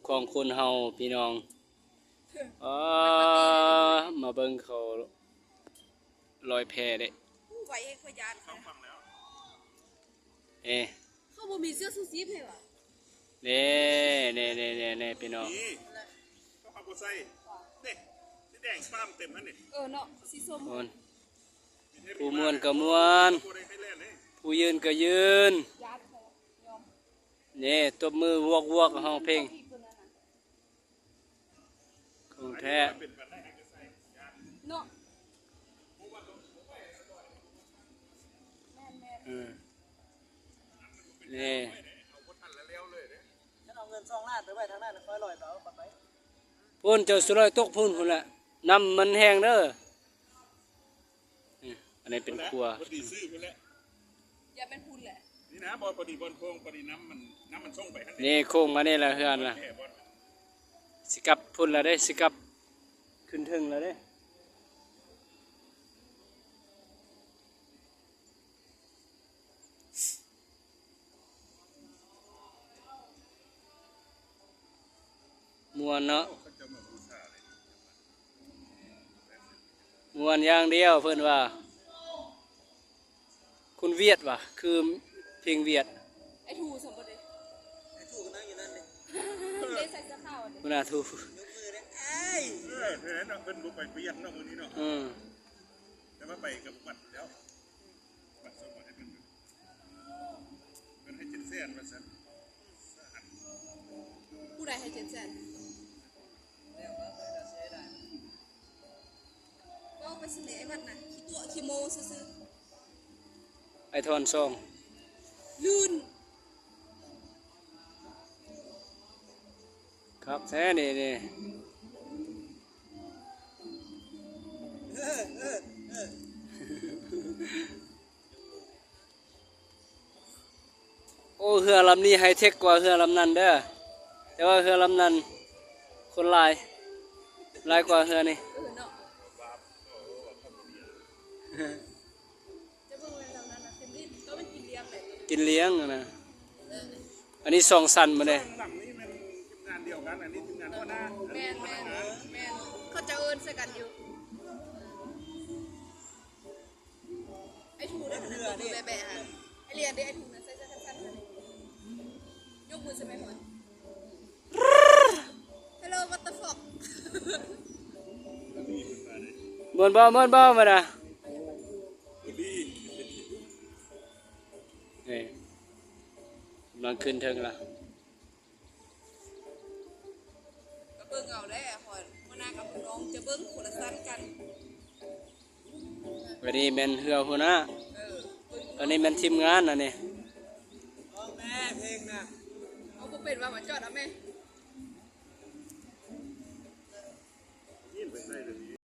ຂອງຄົນເຮົາພີ່ນ້ອງ. ອໍ ມາເບິ່ງເຂົາລອຍແພເດ້. ໄວເຮັດຂ້ອຍຢ້ານ. ເອ ເຂົາບໍ່ມີເສື້ອຊູຊີບໃຫ້ຫວາ? ເດ້ ເດ້ ເດ້ ເດ້ ເດ້ ພີ່ນ້ອງ. ນີ້ ເຂົາບໍ່ໃສ່ ເດ້ ສີແດງປາມເຕັມຫັ້ນນີ້. ເອີເນາະ ສີສົ້ມ. ໂອ້ຍ ຜູ້ມ່ວນກໍມ່ວນ ຜູ້ຢືນກໍຢືນ. ນີ້ຕົບມືວວກໆ ຮ້ອງເພງ ຂອງແທ້ເນາະ. ເອີ ນີ້ ເອົາເງິນສອງລ້ານໄປໄວ້ທາງນັ້ນ ຄ່ອຍລອຍໄປເອົາໄປ. ພຸ້ນ ເຈົ້າຊິລອຍຕົກພຸ້ນ ພຸ້ນແຫຼະ ນ້ຳມັນແຮງເດີ. ນີ້ ອັນນີ້ເປັນຄົວ ພໍດີຊື້ພຸ້ນແຫຼະ ຢ່າແມ່ນພຸ້ນແຫຼະ. ນີ້ນະ ບໍ່ ພໍດີບ່ອນໂຄ້ງ ພໍດີນ້ຳມັນ ນ້ຳມັນສົ່ງໄປຫັ້ນ. ນີ້ໂຄ້ງມານີ້ລະເຮືອນລະ ຊິກັບພຸ້ນລະເດ້ ຊິກັບຂຶ້ນເທິງລະເດ້. ມ່ວນເນາະ ມ່ວນຢ່າງດຽວເພິ່ນວ່າ. ຄຸນຫວຽດຫວາ ຄືເພງຫວຽດ. ໄອ້ທູສຳບໍ່ເດ້ ໄອ້ທູກໍນັ່ງຢູ່ນັ້ນເດ້ ເດ້ໃສ່ເສື້ອຂາວເດ້ ຫົວໜ້າທູ ຍົກມືເດ້ ອ້າຍ. ເອີ ແທ້ເນາະ ເພິ່ນບໍ່ໄປຫວຽດເນາະມື້ນີ້ເນາະ. ອືມ ແຕ່ວ່າໄປກັບບັດແລ້ວ ບັດສົ່ງບັດໃຫ້ເພິ່ນ ເພິ່ນໃຫ້ເຈັດແສນວ່າຊັ້ນ. ຜູ້ໃດໃຫ້ເຈັດແສນ? ເວົ້າໄປຊັ້ນແຫຼະ ໄອ້ວັດນະ ຂີ້ຕົວະຂີ້ໂມ້ຊື່ໆ. ໄອ້ທອນສອງ ລື່ນ. ຄັກແທ້ນີ້ ນີ້. ໂອ້ ເຮືອລຳນີ້ໄຮເທັກກວ່າເຮືອລຳນັ້ນເດີ ແຕ່ວ່າເຮືອລຳນັ້ນຄົນຫຼາຍ ຫຼາຍກວ່າເຮືອນີ້. ເອີເນາະ ຈະເບິ່ງແລ້ວລຳນັ້ນນະ ເປັນດິນ ກໍເປັນກິນລ້ຽງແຫຼະ ກິນລ້ຽງນະ. ເອີ ອັນນີ້ສອງຊັ້ນໝົດເດ້ ສອງຫຼັງນີ້ແມ່ນທີມງານດຽວກັນ ອັນນີ້ທີມງານຫົວໜ້າ. ແມ່ນໆໆ ເຂົາເຈົ້າເອີ້ນໃສ່ກັນຢູ່. ໄອ້ທູໄດ້ ເຮືອນີ້ ແບະໆ ຫັ້ນ ໄອ້ລຽນເດ້ ໄອ້ທູນະ ໃສ່ເສື້ອສັ້ນໆ ຫັ້ນ ຍົກມືໃສ່ໄມ້ຫອຍ. Hello what the fuck. ມ່ວນບໍ່ ມ່ວນບໍ່ ມື້ນະ? ນີ້ ກຳລັງຂຶ້ນເທິງລະ. ກໍເບິ່ງເອົາແຫຼະ ຫົວໜ້າກັບລູກນ້ອງຈະເບິ່ງຄົນລະຊັ້ນກັນ. ອັນນີ້ແມ່ນເຮືອຫົວໜ້າ ເອີ ເບິ່ງ ອັນນີ້ແມ່ນທີມງານ ອັນນີ້ ເອົາແມ່ເພງນະ ເອົາບໍ່ເປັນວ່າມາຈອດເອົາແມ່.